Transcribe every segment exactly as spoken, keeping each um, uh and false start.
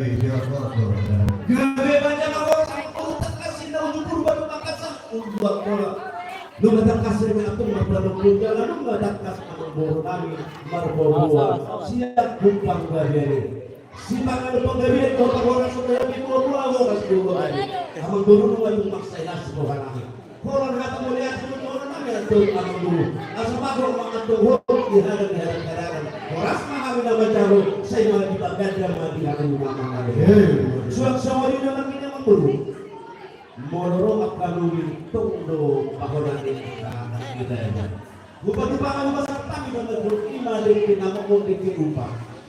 Gabe ma jala horas, Amangboru, tangkas ninna uju Purba tu Makassar, uju Angkola. Nunga tangkas ninna antong marpanungkun jala nunga tangkas Amangboru nami marboaboa sian panggabean i. Sipanganon panggabean, dohot horas, dohot boaboa, horas dohot gabe. Amangboru, nunga tung mansai las roha nami. Holan hata mauliate do jolo nami antong, Amangboru. Asa bagot ma antong ho di hadangan, di hadangan, hadangan. Horas ma hami na manjalo, sai ma di panggabean ma di hamu na mangalusi. Suang songon i do nangkin, Amangboru. Molo ro angka lului, tong do paholan ni angka anak hita i. Upa-upa, upa sartami do na, i ma dengke na mokon, dengke upa,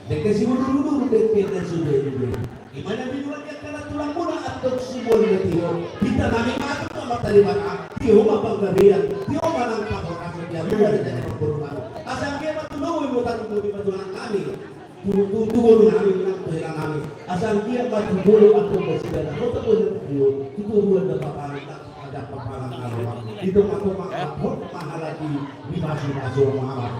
dengke siudur-udur, dengke na sube-sube. I ma na binuat ni angka na tulang muna antong sumoli na tio. Hita nami ma antong na martalima, tio ma panggabean, tio ma nang pahorasan di hamuna, di jani pangkorban. Asa anggiat ma tu lomo i, molo tarlumobi ma tu anak nami, tu, tu, tu boru nami, nang tu hela nami. Asa anggiat ma tu jolo antong nasida na hot tu boru, tu toruan na paparan, na Ada paparan na lomak. Itu matu maka hot mahalaki di pasu-pasu mahalat.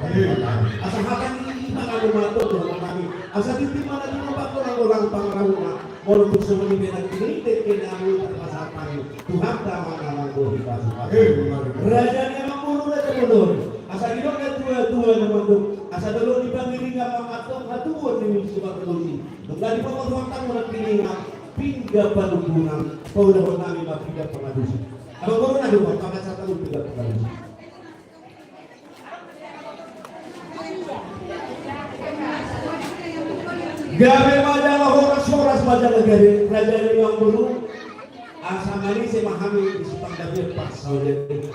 Asa hata ni di pangalu mato tu kami. Asa titi mana di rumah orang-orang pangalu ma. Molo tung songon i be nangkin, dengke na ahu tarpasahat hami. Tuhanta ma na manggohi pasu-pasu. Raja ni Amangboru, raja bolon. Asa didok na tua-tua na mandok. Asa dolok ni pangiringan ma antong hatubuan ni misi pardosi. Nunga dipapasu hatamu nangkiningan. Pinggan panungkunan, paulahon nami ma pinggan pangalusi. Amangboru, na dua, papasu hatamu pinggan pangalusi. Gabe ma jala horas, horas ma jala gabe, raja ni Amangboru. Asa manise ma hami di sipanggabean parsaulian i.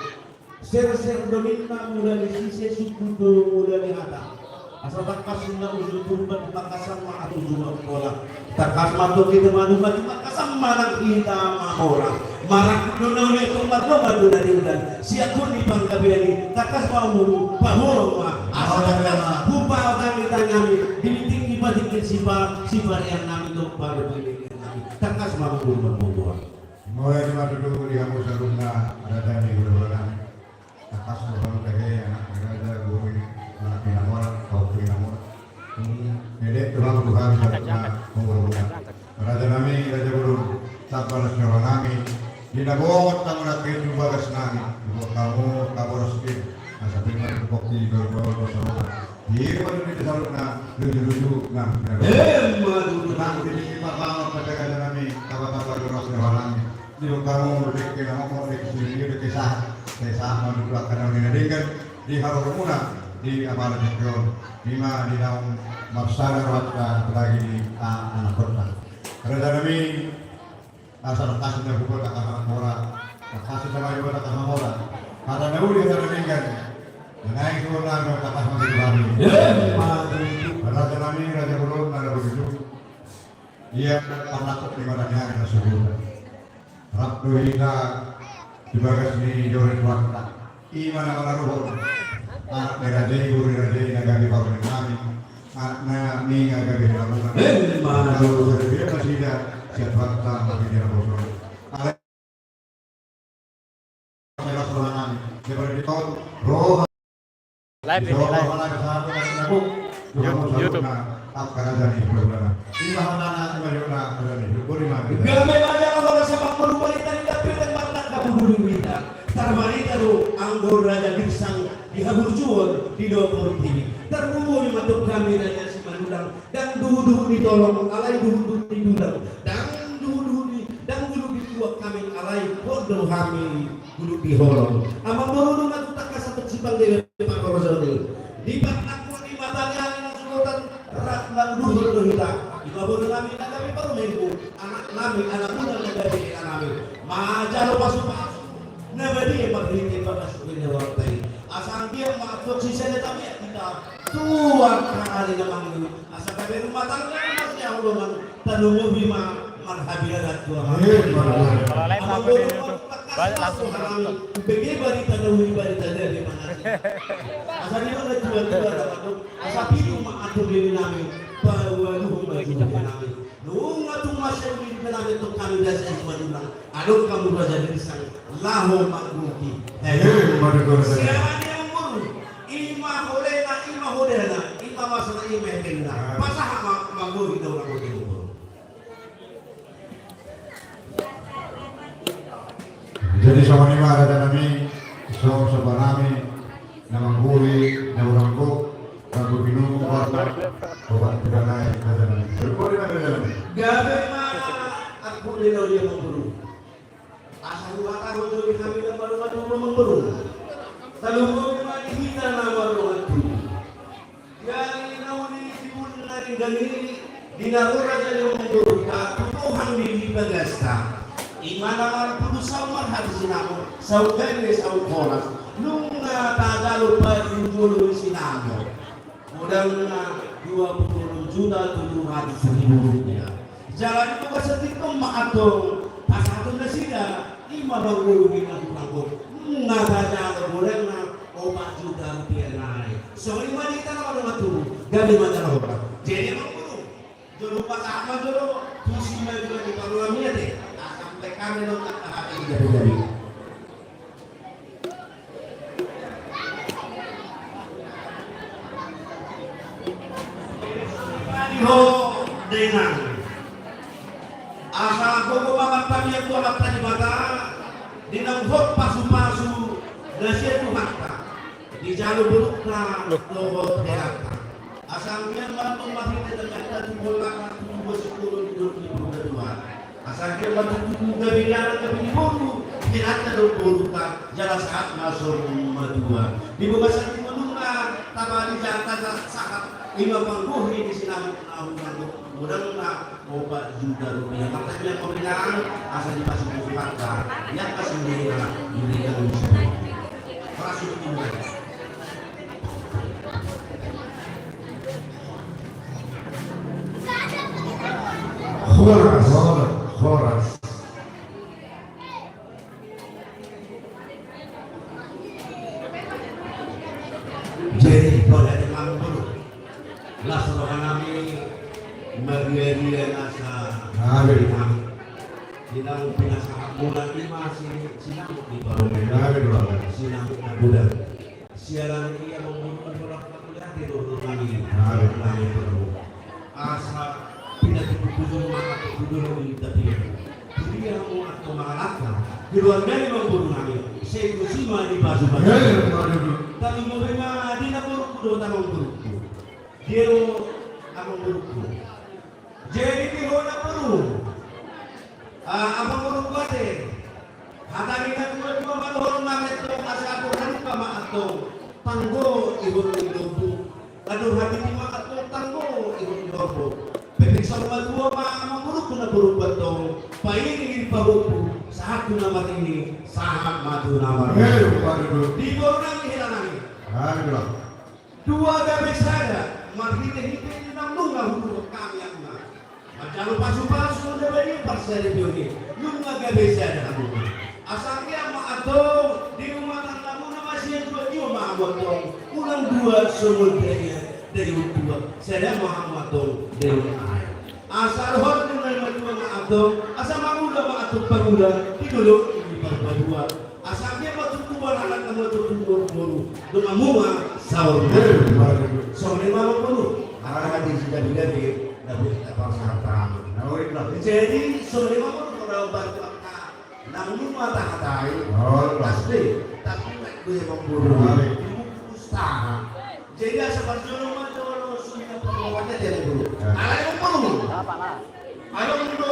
Serser do ninna mula ni sise, sungkun do mula ni hata. Asa tangkas ninna uju Purba, tangkasan ma uju Angkola. Tangkas ma antong hita manuma, tangkasan ma nang hita mamora. Marangkup do na uli, antong mardongan do na niula. Sian hot ni panggabean i, tangkas ma umur, paholong ma. Asa tangkas hupaotan hita nami, di tingki patingki sipa, siparean nami do baru parean nami. Tangkas ma umur marboaboa. Mulai ma tutu di hamu saluhutna, raja ni hulahula nami. Tangkas ma hamu tahe anak ni raja, boru ni anak ni na mora, pahompu ni na mora. Ede tu hamu, tu hami saluhutna, hulahula. Raja nami, raja bolon, tamba las ni roha nami. Di na bongot hamu nangkin tu bagas nami, di bongot hamu, hamu ras ke. Asa pir ma tu pongki, baru-baru, baru-baru. Di rumah tu di saluhutna, luju-luju, nah, nah. Emma tutu. Nang di sini papa, papa, raja nami, tamba-tamba las ni roha nami. Di bongot hamu, dengke na mokon, dengke sini, dengke sahat. Sai sahat ma tutu angka na uli na denggan di haroromuna di apala dengke on. I ma di naung marsada rohanta apalagi di, ah, anakhonta. Raja nami, asa tangkas ninna huhut tangkas mamora, tangkas ninna mamora, tangkas mamora. Hata na uli, hata na denggan. Na naeng suhut nami tangkas mamora. Emma tutu. Raja nami, raja bolon, raja bolon. Ia parnangkok ni mata ni ari na suhut. Rap do hita di bagas ni joro ni Tuhanta. I ma na manaruhon anak ni raja i, boru ni raja i na gabe parumaen nami. Anak nami na gabe hela muna. Emma tutu. Gabe nasida sian Tuhanta, tapi dia bosan. Alai Live ini, live. YouTube, YouTube. Gabe ma jala horas, Amangboru, bari tadi dapet tempat na kabudulu wita. Tarbarita do anggo raja girsang di haburjuon di dohot portibi. Tarlumobi ma tu hami raja Simanjuntak. Ndang duhut-duhut ni tolong, alai duhut-duhut ni tulang. Ndang duhut-duhut ni, ndang guluk di tuak hami, alai hot do hami guluk di holong. Amangboru, nunga tung tangkas antong sipanggabean parhorasan i. Di parnangkok ni mata ni ari na suhut on, rap manduhut do hita. I ma boru nami na gabe parumaenmu, anak nami, anakmuna na gabe hela nami. Manjalo pasu-pasu na badia marhite pangasuhon ni rohanta i. Asa anggiat ma antong sisada tabeat hita tu angka ari na mangolu. Asa gabe rumah tangga na marsihaholongan, tarlumobi ma marhabiaran tu anak. Amangboru, tangkas ma roha nami, umbege barita na uli, barita na gabe manasi. Asa didok na tua-tua na mandok, asa pitu ma antong bere nami, palualuhon ma jumolo nami. Nunga tung mansai uli di hita nami antong hami raja Simanjuntak. Adong hamu raja girsang, laho manggohi. Emma tutu. Siapa ni umur? I ma holena, i ma hodana, i ma masana, i ma hetengna. Pasahat ma manggohi daurang. Jadi songon i ma raja nami, songon somba nami, na manggohi, na hurang gok, ranggo pinumu, warna, obat pidana, raja nami. Songon i ma raja nami. Gabe ma angkup ni na uli amangboru. Asa huhatahon jo di hami na mardongan tubu amangboru. Talumobi ma di hita na mardongan tubu. Jadi na uli di bulu na denggan i, di na ro raja ni amangboru, tatutuhang di bagasta. I ma na marpudun saut marhabis sinamot, saut gale saut horas. Nunga tajalo pajujolo sinamot. Modalna dua puluh juta tujuh ratus ribu rupiah. Jala di bagasan tingki on ma antong pasahaton nasida, i ma manggohi na hurang gok. Nunga tajalo modalna opat juta rupiah nai. Songon i ma di hita na mardongan tubu, gabe ma jala horas. Jadi amangboru, jolo pasahat ma jolo, tusi ma jolo di parumaen i ate. Asa pe kami do tak hata i jadi-jadi. Ho denang. Asa gogo ma martamiang tu Amanta Debata, di naung hot pasupasu na sian Tuhanta, dijalo bolonta dohot heranta. Asa anggiat ma antong marhite tangiangta tu bolon anak, tu dua sikola, tu dua pulu dua. Asa anggiat ma tutu gabe ni anak, gabe ni boru, heranta dohot bolonta, jala sahat ma songon matua. Di bagasan tingki on nunga tabahen jala tasahat, i ma panggohi ni sinamot na hurang gok, modalna opat juta rupiah. Martangiang ma hita, asa dipasupasu Tuhanta, i angka sumurung, i angka sumurung. Horas ma di hita. Horas, horas, horas. Jadi, pada di amangboru, las roha nami, marria-ria nasa. Amin. Di naung pinasahatmuna i ma si, sinamot di parumaen. Amin. Sinamot na godang. Siala ni i amangboru, dohot na mauliate dohot nami. Amin. Nami dohot. Asa pinatutup bujur ma antong tu dolok ni tapian. Di dia hamu antong mangalangka, keluarga ni amangboru nami, sai tusi ma dipasupasu. Amin. Talumobi ma di na borungku dohot amangborungku. Dia do amangborungku. Jadi di ho na boru. Ah, amangborungku ate. Hata ni natuatua ma dohonon nami antong, asa atur halumpang ma antong tanggo ihut ni lombu. Atur hatiti ma antong tanggo ihut ni horbo. Pepik saur matua ma amangborungku na borungku antong, pairingiring pahompu, sahat tu na marnini, sahat ma tu na marnono. Eh, di boru nami hela nami. Dua gabe sada, marhitehite ni naung nunga hudokhon hami angka. Manjalo pasupasu na badia parsaripeon i, nunga gabe sada hamu. Asa anggiat ma antong di rumah tanggamuna ma sian juajua ma hamu antong, unang dua songon daion, daion tua, sada ma hamu antong daion aek. Asa dohot nunga matua ma antong, asa mangula ma antong pangula di dolok ni Parbatua. Asa anggiat ma tutu baranak na ma tutu boru-boru, donganmu ma saur matua. Songon i ma amangboru, ala di sigabe-gabe na boi taparsahat. Jadi songon i ma amangboru, molo batu angka na nunga tahatai. Pasti, tapi baik do amangboru. Di buku pustaka. Jadi asa parjolo ma jolo sudah perlawannya jadi dulu. Alai amangboru. Alai do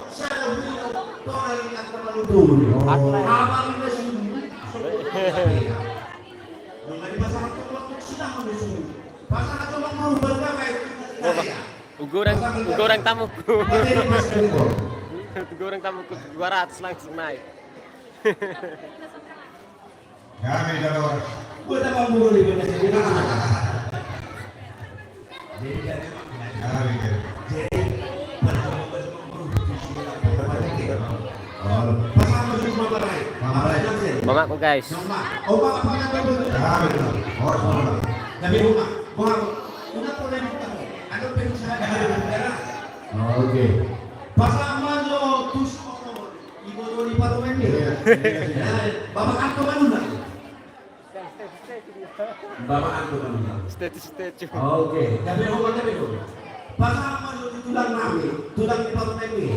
sada hulu tonga ni angka manutu. Abang na sini. Nunga dipasahat tu waktu sudah manutu. Pasahat tu amangboru berapa itu? Ugurang, ugurang tamu. Ugurang tamu dua ratus langsung naik. Kami jalo. Buat apa mulu di benda sini? Jadi kan emang. Kami jalo. Jadi pada mau pada mau di sini apa apa lagi? Oh. Pas apa sih mama rai? Mama rai. Mama ku guys. Mama. Oh, apa apa kan? Kami jalo. Oh, mama. Tapi mama, mama, udah boleh buka. Ada pengusaha dari negara. Oke. Pas apa lo tuh? Iboto ni parumaen ni. Iya, iya, iya. Bapak Anto Manula. Bapak Anto Manula. Statue, statue. Oke, tapi ngomong tapi dulu. Pas apa lu di tulang nami, tulang ni parumaen ni?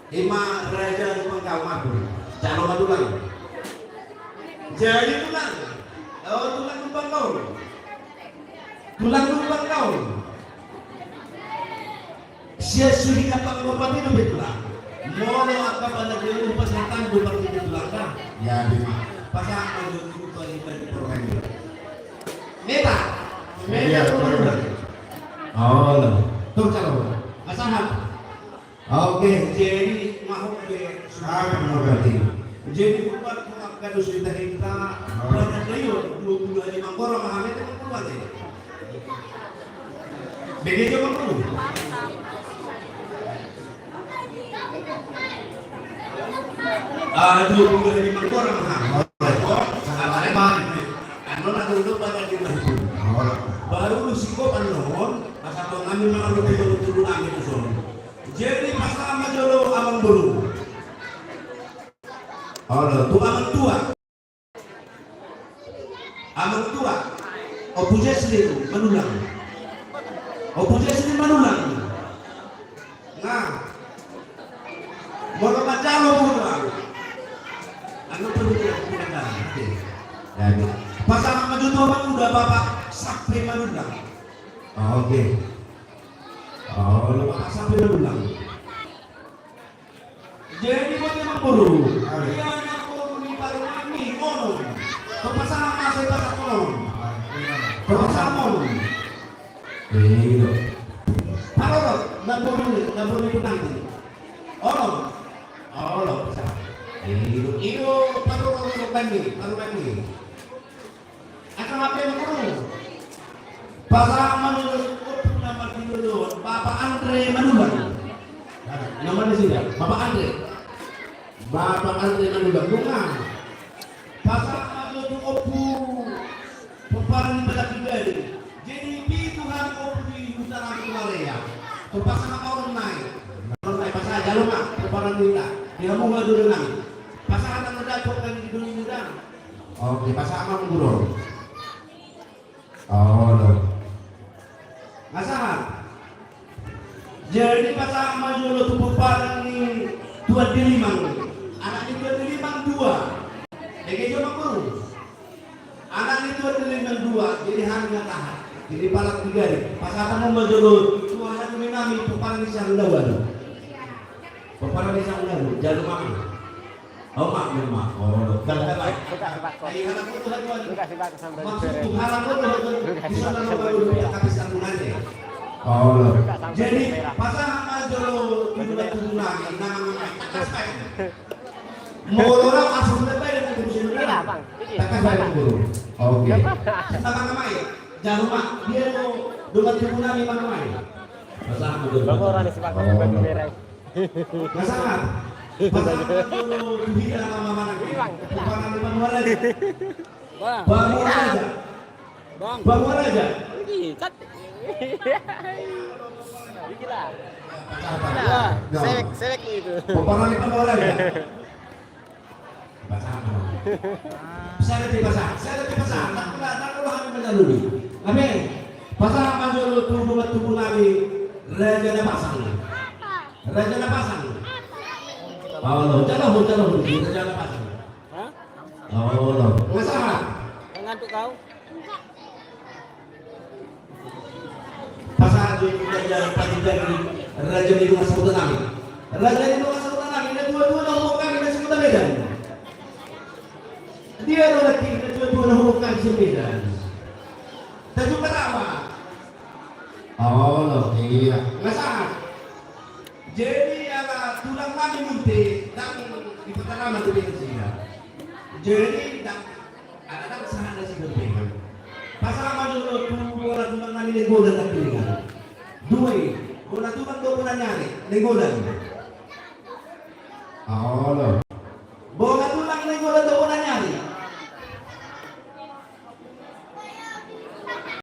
Ima raja ni pangkau aku. Jalo ma tulang. Jadi tulang, oh, tulang Lumban Gaol. Tulang Lumban Gaol. Sian suhi na panggopat i dope tulang. Molo angka panageon pasahat do parti tulang da. Ya, bima. Pasahat ma jo tu panitia di program i. Meta. Meta tu manulang. Oh, lo. Tung calo. Pasahat. Oke, jadi mahok be sudah mengerti. Jadi bukan bukan kado cerita kita. Banyak dia dua puluh hari mangkoro mahamnya itu keluar ya. Begitu mangkoro. Ah, dua puluh hari mangkoro mahamnya. Sangat lebar. Anu nak dulu pada di. Baru lu singkop anu. Masa tuan kami malu dulu dulu nami tu sono. Jadi pasahat ma jolo amang boru. Olo, tu amang tua. Amang tua. Ompu Jesli manulang. Ompu Jesli manulang. Nah. Molo manjalo manulang. Anu perlu dia manulang. Oke. Jadi, pasahat ma jolo amang uda Bapak Sapri manulang. Oke. Olo, Bapak Sapri manulang. Jadi boti amang boru. Ia amang boru ni parumaenmi Onom. Pasahat ma sai pasahat Onom. Pasahat Onom. Iyo. Parorot, amang boru ni, amang boru ni tu nanti. Onom. Olo, pasahat. Iyo, iyo, parorot, parumaenmi, parumaenmi. Angka hape ma guru. Pasahat ma jolo tu ompu na martinodohon, Bapak Andre manulang. Nama ni sida? Bapak Andre. Bapak Andre manulang. Nunga. Pasahat ma jolo tu ompu. Pomparan ni Batak Tigari. Jadi pitu hami ompu di utara ni Korea. Pasahat ma Onom nai. Onom nai pasahat jalo ma. Pomparan ni uta. Di hamu ma jolo nai. Pasahat ma jolo tu ompu di doli muda. Oke, pasahat ma guru. Olo. Pasahat. Jadi pasahat ma jolo tu pomparan ni Tuan Dilimang. Anak ni Tuan Dilimang dua. Dengke jo ma guru. Anak ni Tuan Dilimang dua. Jadi hami na tahan. Jadi palat tiga ni. Pasahat ma jolo tu anak ni nami pomparan ni Sahundawan. Pomparan ni Sahundawan. Jalo ma. Oh, mak, ya, mak. Oh, lo. Dah, dah, baik. Buka si Bakso. Ai, anak gua tuh, Tuan. Buka si Bakso sambil. Maksud tuh, anak gua tuh, Tuan. Buka si Bakso sambil. Bisa nang baru dia kasih santunan ya. Oh, lo. Buka sambil. Jadi, merah. Pasahat ma jolo, tujuh belas tujuh enam, enam, enam, enam. Molo ra, asal udah bayar, nanti bisa. Iya, Bang. Iya. Takas bayar dulu. Oke. Sama, Bang, Amai. Jangan lupa, dia mau dua belas tujuh enam, Bang, Amai. Pasahat ma jolo. Bang, orang di si Bakso, oh, baju merah. Pasahat. Pasahat ma jolo tu hita na mamanan. Pasahat ma jolo. Bang. Bang Muaraja. Bang. Bang Muaraja. Ini, cat. Gila. Pasahat. Wah, sewek, sewek itu. Pasahat ma jolo. Pasahat ma jolo. Pasahat, pasahat. Pasahat, pasahat. Nang pula, nang pula hami mandalui. Amin. Pasahat ma jolo tu dua tubu nami Raja Napasang. Raja Napasang. Olo, jalo, jalo, Raja Napasang. Hah? Olo. Pasahat. Ngantuk kau? Pasahat jo tu raja, raja ni dongan sahuta nami. Raja ni dongan sahuta nami, na tua-tua na hubok hami na si Kota Medan. Dia do laki na tua-tua na hubok hami si Medan. Tanjung Pertama. Olo, iya. Pasahat. Jadi ala tulang nami Munte, ndang di pedalaman tu dia sini. Jadi ndang, ala ndang sahat na si Munte. Pasahat ma jolo tu bola tulang nami Nainggolan na piringan. Dua i, bola tulang do bola nyari, Nainggolan. Olo. Bola tulang Nainggolan do bola nyari.